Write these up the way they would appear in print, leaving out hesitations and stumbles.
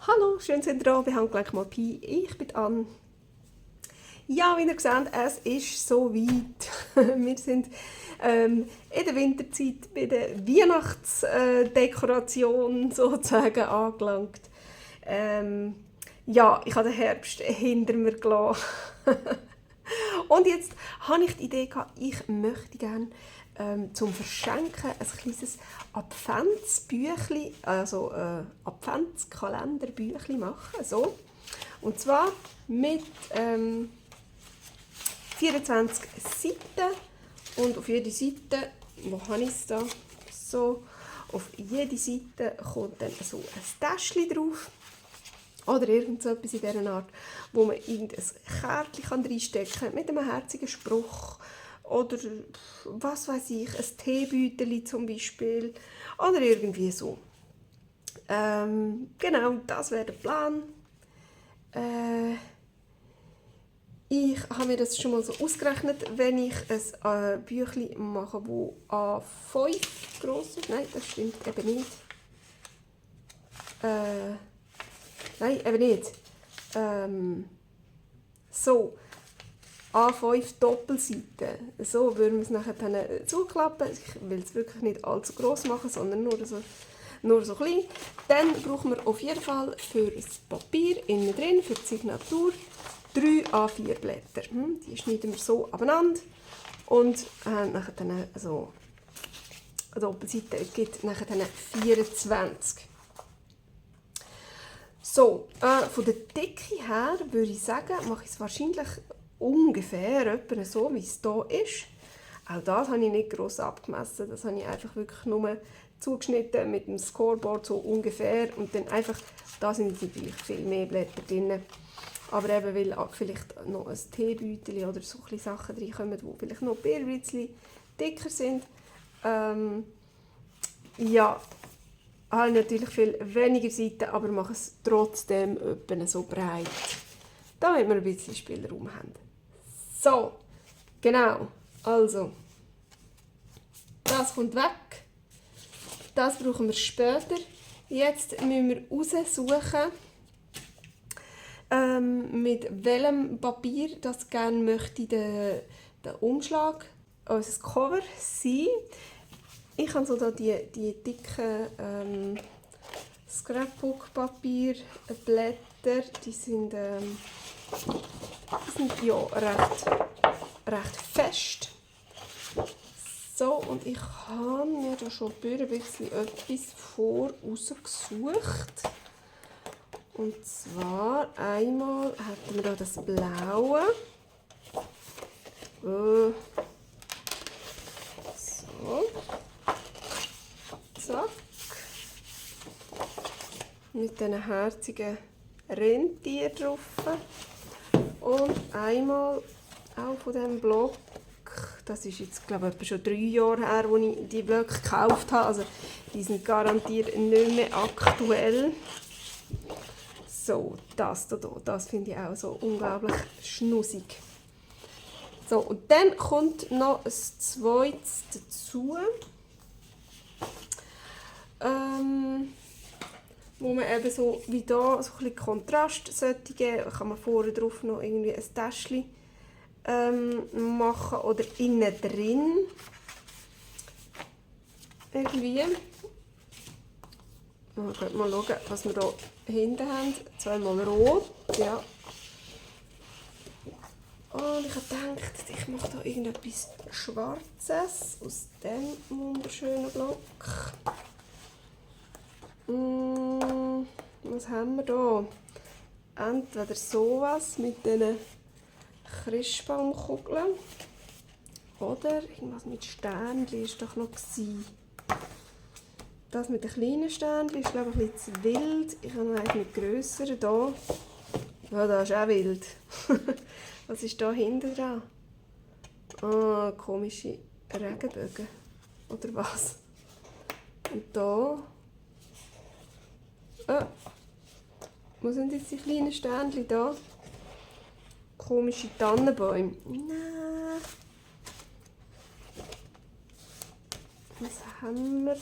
Hallo, schön sind ihr da bei Handgelenk mal Pi. Ich bin Anne. Ja, wie ihr seht, es ist soweit. Wir sind in der Winterzeit bei der Weihnachtsdekoration sozusagen angelangt. Ja, ich habe den Herbst hinter mir gelassen. Und jetzt habe ich die Idee gehabt, ich möchte gerne zum Verschenken ein kleines Adventsbüchli, also Adventskalenderbüchli machen. So. Und zwar mit 24 Seiten. Und auf jede Seite, wo habe ich es da? So, auf jede Seite kommt dann so ein Täschchen drauf. Oder irgend so etwas in dieser Art, wo man irgendein Kärtchen reinstecken kann mit einem herzigen Spruch. Oder was weiß ich, ein Teebeutel zum Beispiel. Oder irgendwie so. Genau, das wäre der Plan. Ich habe mir das schon mal so ausgerechnet, wenn ich ein Büchlein mache, das A5 gross ist. Nein, das stimmt eben nicht. Nein, eben nicht. So, A5 Doppelseite. So würden wir es nachher dann zuklappen. Ich will es wirklich nicht allzu gross machen, sondern nur so klein. Dann brauchen wir auf jeden Fall für das Papier innen drin, für die Signatur, 3 A4 Blätter. Die schneiden wir so abeinander und nachher dann so eine Doppelseite gibt nachher dann 24. So, von der Dicke her würde ich sagen, mache ich es wahrscheinlich ungefähr etwa so, wie es hier ist. Auch das habe ich nicht gross abgemessen, das habe ich einfach wirklich nur zugeschnitten mit dem Scoreboard, so ungefähr. Und dann einfach, da sind jetzt natürlich viel mehr Blätter drin. Aber eben, weil vielleicht noch ein Teebeutel oder so Sachen reinkommen, die vielleicht noch ein bisschen dicker sind. Ja, habe natürlich viel weniger Seiten, aber mache es trotzdem etwa so breit, damit wir ein bisschen Spielraum haben. So, genau, also, das kommt weg, das brauchen wir später. Jetzt müssen wir raussuchen, mit welchem Papier das gerne möchte der Umschlag, unser Cover sein. Ich habe so da die dicken Scrapbook-Papier-Blätter, die sind ja recht fest. So, und ich habe mir da schon ein bisschen etwas vorausgesucht. Und zwar einmal hätten wir da das Blaue. So. Zack. Mit diesen herzigen Rentier drauf. Und einmal auch von diesem Block. Das ist jetzt, glaube ich, schon 3 Jahre her, als ich die Blöcke gekauft habe. Also, die sind garantiert nicht mehr aktuell. So, das hier, das finde ich auch so unglaublich schnussig. So, und dann kommt noch ein zweites dazu. Wo man eben so wie da so ein bisschen Kontrast sollte geben, kann man vorne drauf noch irgendwie ein Täschchen machen oder innen drin irgendwie. Mal schauen, was wir hier hinten haben. Zweimal rot, ja. Und ich habe gedacht, ich mache da irgendetwas Schwarzes aus diesem wunderschönen Block. Was haben wir da? Entweder sowas mit diesen Christbaumkugeln oder irgendwas mit Sternchen ist doch noch gewesen. Das mit den kleinen Sternchen ist, glaube ich, ein bisschen zu wild. Ich habe noch eins mit grösseren hier. Ja, das ist auch wild. Was ist da hinten dran? Ah, komische Regenbögen. Oder was? Und da. Wo sind jetzt die kleinen Sternchen da? Komische Tannenbäume. Nein. Was haben wir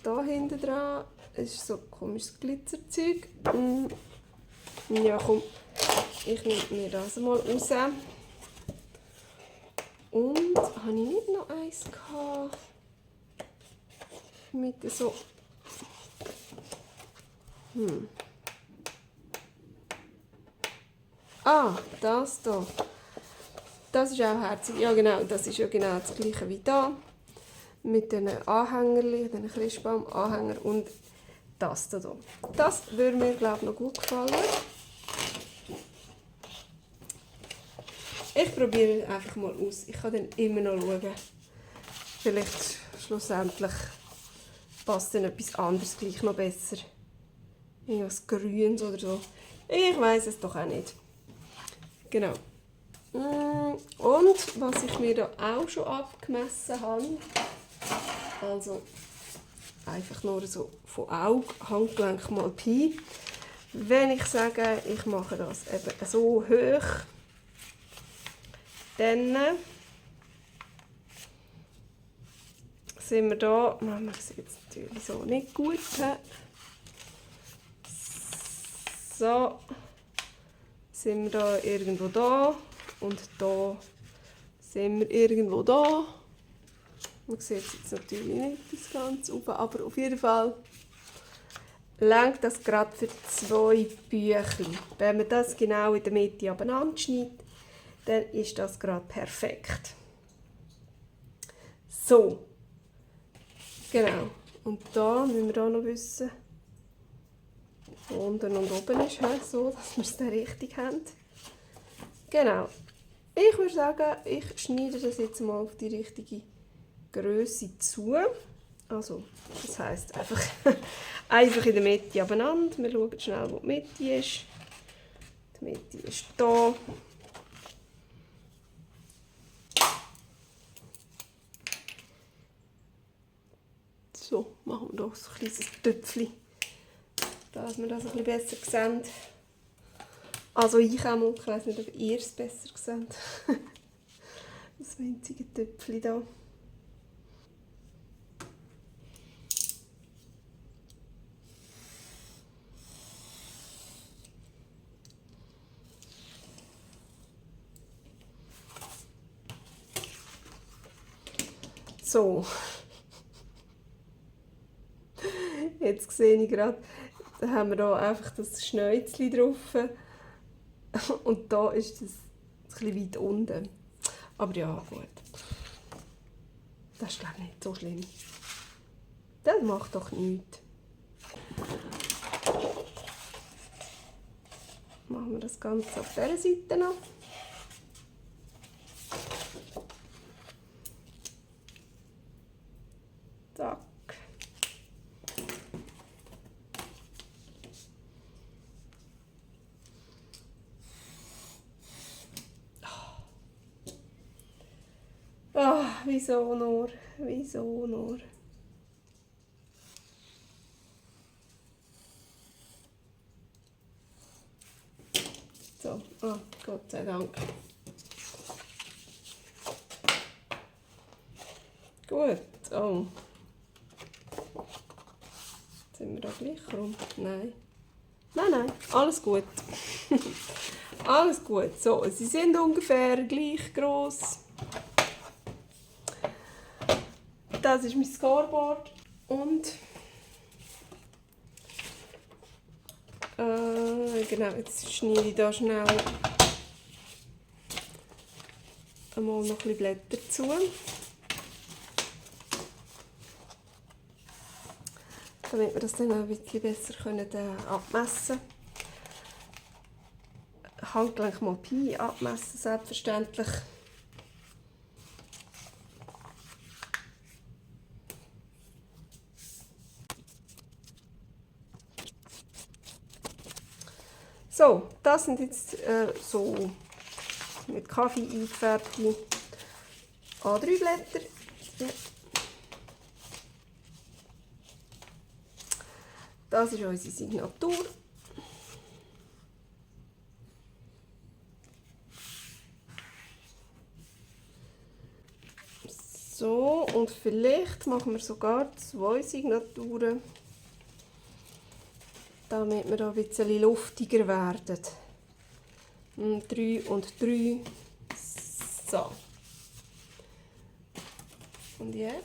da hinten dran? Es ist so komisches Glitzerzeug. Ja, komm, ich nehme mir das mal raus. Und habe ich nicht noch eins gehabt? Mit so... Ah, das hier. Das ist auch herzig. Ja genau, das ist ja genau das gleiche wie da. Mit diesen Anhängerchen, diesen Christbaum-Anhänger und das hier. Das würde mir, glaube ich, noch gut gefallen. Ich probiere es einfach mal aus. Ich kann dann immer noch schauen. Vielleicht schlussendlich passt dann etwas anderes gleich noch besser. Irgendwas Grünes oder so. Ich weiß es doch auch nicht. Genau. Und was ich mir da auch schon abgemessen habe, also einfach nur so von Auge, Handgelenk mal Pi. Wenn ich sage, ich mache das eben so hoch, dann sind wir da, man sieht es natürlich so nicht gut. So, sind wir da irgendwo da und da sind wir irgendwo da. Man sieht es jetzt natürlich nicht das Ganze oben, aber auf jeden Fall reicht das gerade für 2 Büchlein. Wenn man das genau in der Mitte abeinander schneidet, dann ist das gerade perfekt. So, genau. Und da müssen wir da noch wissen, wo unten und oben ist, so, dass wir es dann richtig haben. Genau. Ich würde sagen, ich schneide das jetzt mal auf die richtige Größe zu. Also, das heisst einfach, einfach in der Mitte abeinander. Wir schauen schnell, wo die Mitte ist. Die Mitte ist da. So, machen wir hier so ein kleines Töpfchen, dass wir das ein bisschen besser sehen. Also ich auch mal, ich weiss nicht, ob ihr es besser seht. Das winzige Töpfchen hier. So. Jetzt sehe ich gerade, da haben wir hier einfach das Schnäuzchen drauf. Und da ist das ein bisschen weit unten. Aber ja, gut. Das ist, glaube ich, nicht so schlimm. Das macht doch nichts. Machen wir das Ganze auf dieser Seite noch. Zack. Ah, wieso nur? Wieso nur? So, Gott sei Dank. Gut, oh. Sind wir da gleich rum? Nein. Nein, alles gut. Alles gut. So, sie sind ungefähr gleich gross. Das ist mein Scoreboard und genau, jetzt schneide ich da schnell einmal noch ein bisschen Blätter zu. Damit wir das dann auch ein bisschen besser abmessen können. Handgelenk mal Pi abmessen, selbstverständlich. So, das sind jetzt so mit Kaffee eingefärbte A3-Blätter. Ja. Das ist unsere Signatur. So, und vielleicht machen wir sogar 2 Signaturen. damit wir da ein bisschen luftiger werden. 3 und 3. So. Und jetzt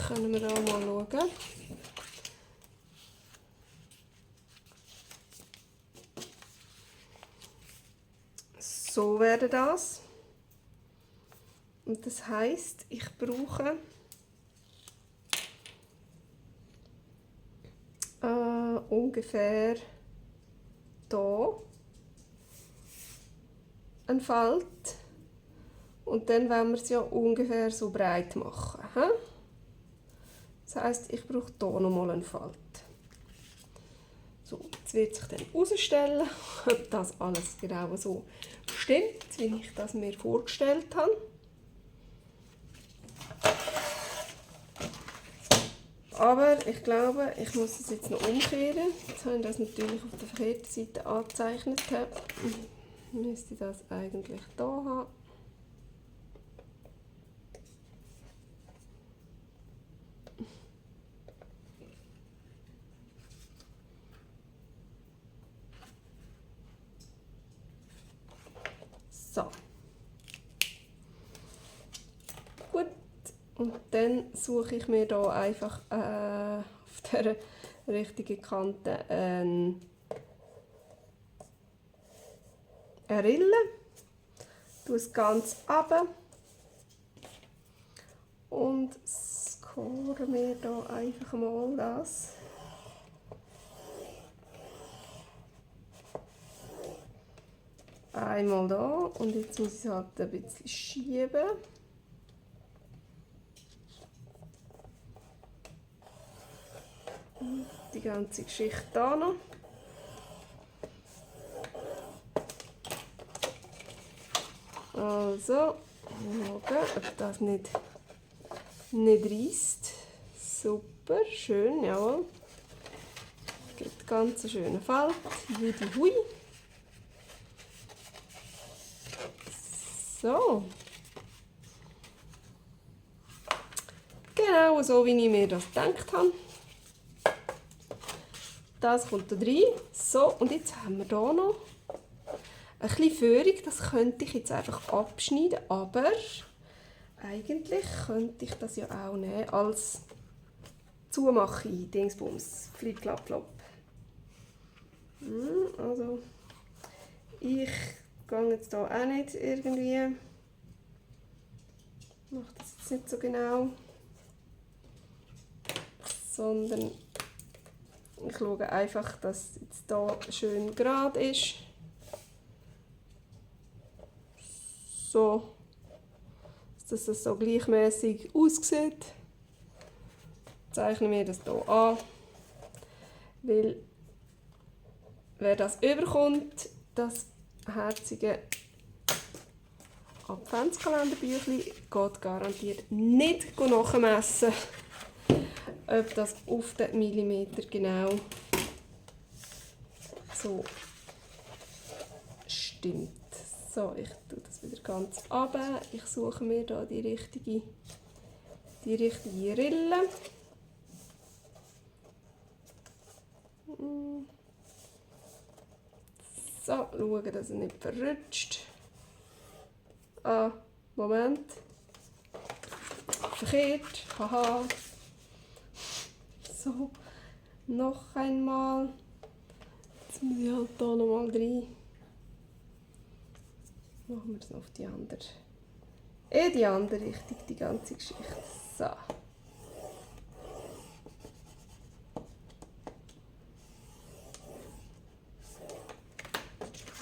können wir da mal schauen. So wäre das. Und das heisst, ich brauche ungefähr hier einen Falt. Und dann wollen wir es ja ungefähr so breit machen. Das heisst, ich brauche hier nochmal einen Falt. So, jetzt wird sich dann herausstellen, ob das alles genau so stimmt, wie ich das mir vorgestellt habe. Aber ich glaube, ich muss es jetzt noch umkehren. Jetzt habe ich das natürlich auf der verkehrten Seite angezeichnet. Ich müsste das eigentlich hier haben. So. Gut. Und dann suche ich mir hier einfach auf der richtigen Kante eine Rille. Tue es ganz runter. Und score mir hier einfach mal das. Einmal da und jetzt muss ich es halt ein bisschen schieben. Und die ganze Geschichte hier noch. Also, schauen, ob das nicht reisst. Super, schön, jawohl. Gibt ganz einen schönen Fall. Judi hui. So. Genau so, wie ich mir das gedacht habe. Das kommt da rein. So, und jetzt haben wir hier noch ein bisschen Führung. Das könnte ich jetzt einfach abschneiden, aber eigentlich könnte ich das ja auch nehmen als Zumache, Dingsbums, Flip, Flap, Flop. Also, ich gehe jetzt hier auch nicht irgendwie. Ich mache das jetzt nicht so genau. Sondern ich schaue einfach, dass es jetzt hier schön gerade ist. So, dass es so gleichmäßig aussieht. Zeichnen wir das hier an. Weil, wer das überkommt, das herzige Adventskalenderbüchlein, geht garantiert nicht nachmessen, ob das auf den Millimeter genau so stimmt. So, ich tue das wieder ganz runter. Ich suche mir da die richtige Rille. So, schauen, dass er nicht verrutscht. Ah, Moment. Verkehrt. Haha. So, noch einmal. Jetzt muss ich halt hier nochmal rein. Machen wir es noch auf die andere. Die andere Richtung, die ganze Geschichte. So.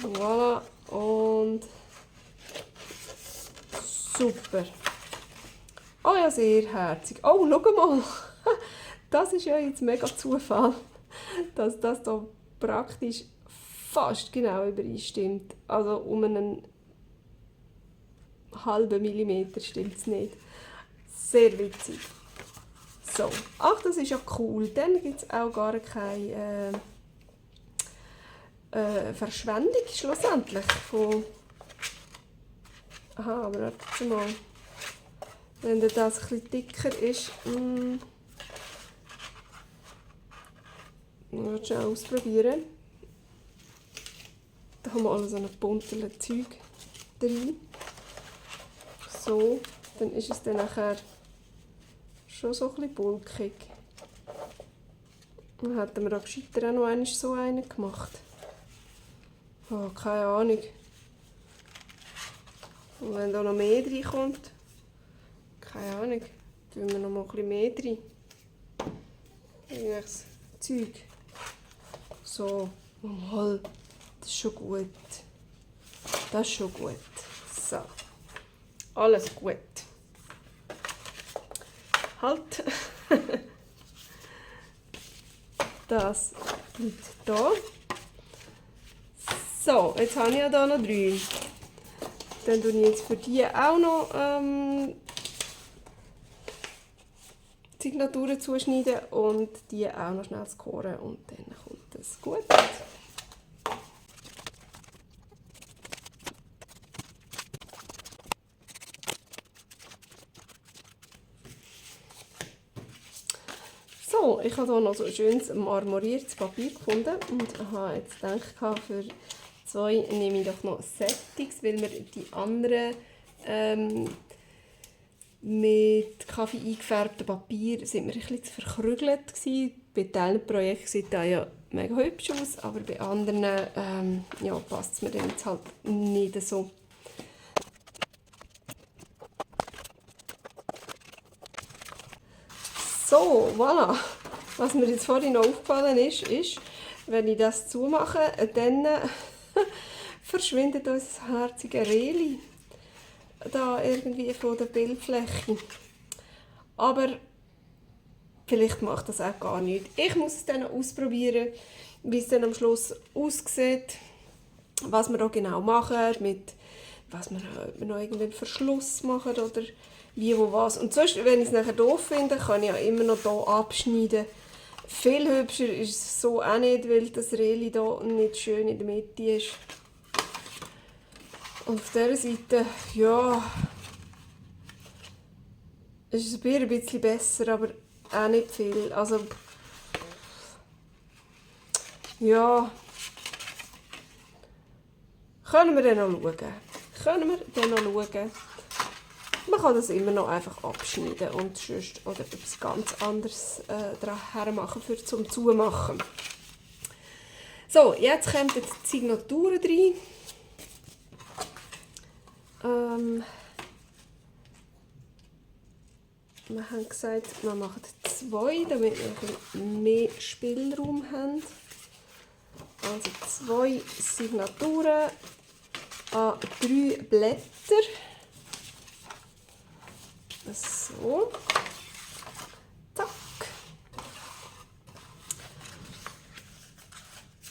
Voilà. Und super. Oh ja, sehr herzig. Oh, schau mal. Das ist ja jetzt mega Zufall, dass das hier praktisch fast genau übereinstimmt. Also um einen halben Millimeter stimmt es nicht. Sehr witzig. So, ach, das ist ja cool. Dann gibt es auch gar keine Verschwendung schlussendlich von... Aha, aber warte mal. Wenn das ein bisschen dicker ist, Ich werde schnell ausprobieren. Da haben wir alle so ein buntes Zeug drin. So, dann ist es dann nachher schon so ein bisschen bulkig. Dann hätten wir da gescheiter auch noch einmal so einen gemacht. Oh, keine Ahnung. Und wenn da noch mehr reinkommt, keine Ahnung, tun wir noch mal ein bisschen mehr rein. Irgendwelches Zeug. So, mal, das ist schon gut. Das ist schon gut. So, alles gut. Halt. Das bleibt da. So, jetzt habe ich ja da noch 3. Dann tue ich jetzt für die auch noch Signaturen zuschneiden und die auch noch schnell scoren und dann kommt das gut. So, ich habe hier noch so ein schönes marmoriertes Papier gefunden und habe jetzt gedacht, für 2 nehme ich doch noch Settings, weil wir die anderen mit Kaffee eingefärbtem Papier sind wir ein bisschen zu verkrügelt gewesen. Bei diesen Projekten sieht das ja mega hübsch aus, aber bei anderen ja, passt es mir dann jetzt halt nicht so. So, voilà. Was mir jetzt vorhin noch aufgefallen ist, wenn ich das zumache, dann verschwindet unser herziges Reli da irgendwie von der Bildfläche. Aber vielleicht macht das auch gar nichts. Ich muss es dann ausprobieren, wie es dann am Schluss aussieht, was wir da genau machen, mit was wir noch irgendeinen Verschluss machen oder wie, wo, was. Und sonst, wenn ich es nachher doof finde, kann ich ja immer noch hier abschneiden. Viel hübscher ist es so auch nicht, weil das Reli hier nicht schön in der Mitte ist. Und auf dieser Seite, ja, ist es ein bisschen besser, aber auch nicht viel. Also, ja, können wir dann noch schauen. Man kann das immer noch einfach abschneiden und sonst oder etwas ganz anderes daran machen, zum Zumachen. So, jetzt kommen die Signaturen rein. Wir haben gesagt, wir machen 2, damit wir ein bisschen mehr Spielraum haben. Also 2 Signaturen an 3 Blätter. So. Zack.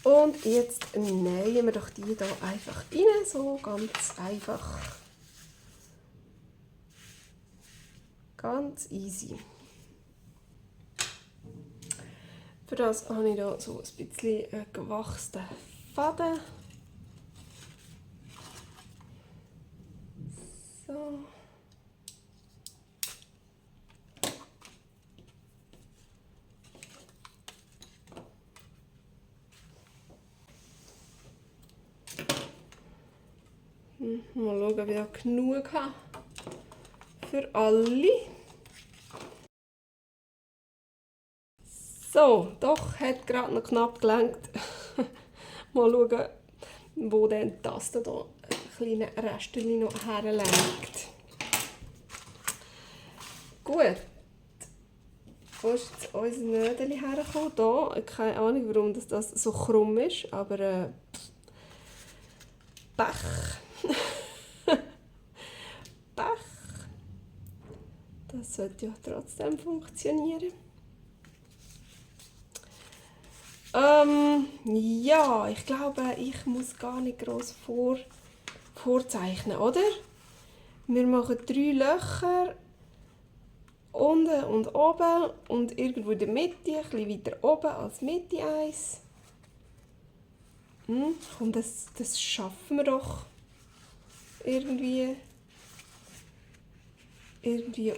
Und jetzt nähen wir doch die hier einfach rein, so ganz einfach. Ganz easy. Für das habe ich hier so ein bisschen gewachsenen Faden. So. Mal schauen, ob ich genug habe für alle. So, doch, hat gerade noch knapp gelangt. Mal schauen, wo dann das hier ein kleines Restchen noch herlenkt. Gut. Wo ist jetzt unser Nödeli hergekommen? Hier, keine Ahnung, warum das so krumm ist, aber Pech. Pech. Das sollte ja trotzdem funktionieren. Ja, ich glaube, ich muss gar nicht gross vorzeichnen, oder? Wir machen 3 Löcher. Unten und oben und irgendwo in der Mitte, ein bisschen weiter oben als Mitte 1. Und das schaffen wir doch irgendwie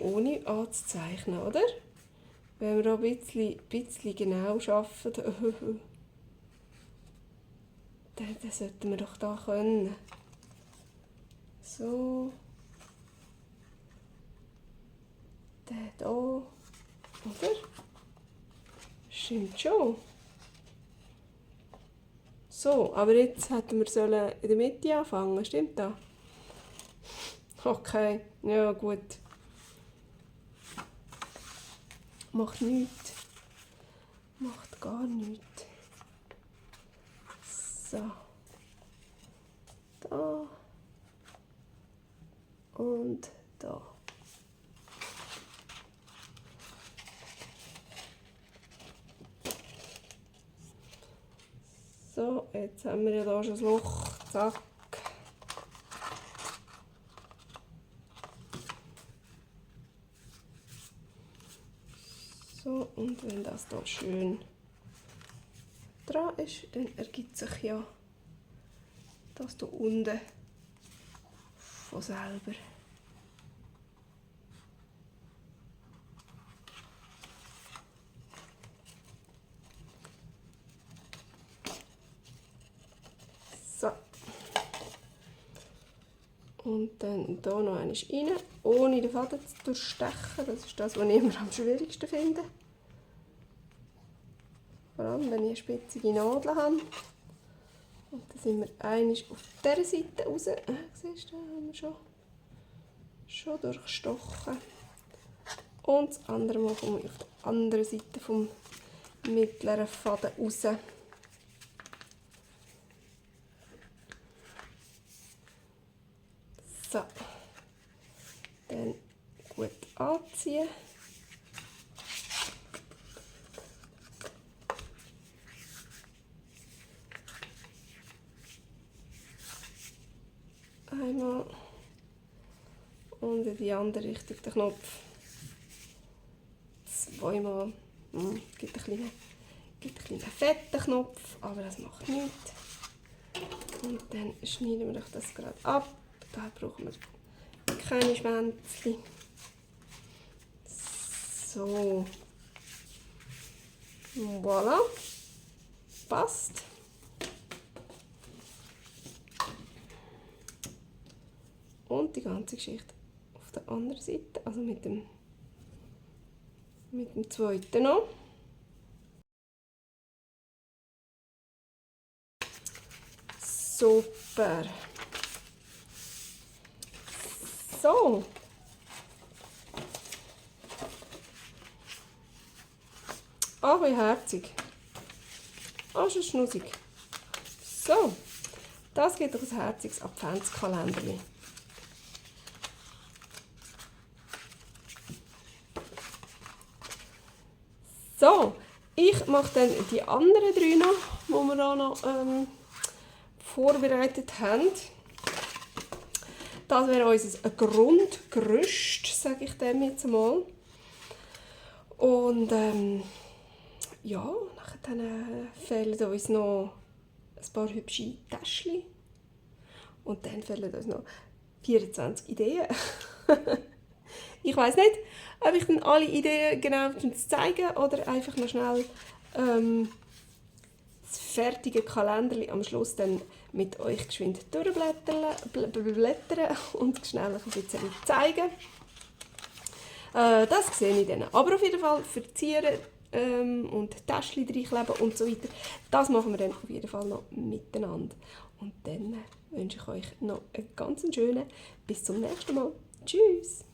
ohne anzuzeichnen, oder? wenn wir auch ein bisschen genau arbeiten, dann sollten wir doch da können. So. Der hier. Oder? Stimmt schon. So, aber jetzt hätten wir in der Mitte anfangen, stimmt das? Okay, ja gut. Macht nichts. Macht gar nichts. So. Da. Und da. So, jetzt haben wir ja hier schon das Loch. Zack. So, und wenn das hier schön dran ist, dann ergibt sich ja das hier unten von selber. So. Und dann hier noch einmal rein, ohne den Faden zu durchstechen. Das ist das, was ich immer am schwierigsten finde. Vor allem, wenn ich eine spitzige Nadel habe. Und dann sind wir einmal auf dieser Seite raus. Siehst du, da haben wir schon durchgestochen. Und das andere Mal komme ich auf der anderen Seite vom mittleren Faden raus. So. Dann gut anziehen. Einmal. Und in die andere Richtung den Knopf. Zweimal. Gibt einen kleinen fetten Knopf, aber das macht nichts. Und dann schneiden wir das gerade ab. Da brauchen wir keine Schwänzchen. So. Voilà. Passt. Und die ganze Geschichte auf der anderen Seite, also mit dem zweiten noch. Super. So. Ah, wie herzig. Ah, schon schnussig. So. Das gibt doch ein herziges Adventskalender. So. Ich mache dann die anderen 3 noch, die wir auch noch vorbereitet haben. Das wäre unser Grundgerüst, sage ich dem jetzt mal. Und ja, dann fehlen uns noch ein paar hübsche Täschchen. Und dann fehlen uns noch 24 Ideen. Ich weiss nicht, ob ich dann alle Ideen genau zeigen oder einfach noch schnell das fertige Kalenderli am Schluss dann mit euch geschwind durchblättern und schnell ein bisschen zeigen. Das sehe ich dann. Aber auf jeden Fall verzieren und Täschchen reinkleben und so weiter. Das machen wir dann auf jeden Fall noch miteinander. Und dann wünsche ich euch noch einen ganz schönen. Bis zum nächsten Mal. Tschüss!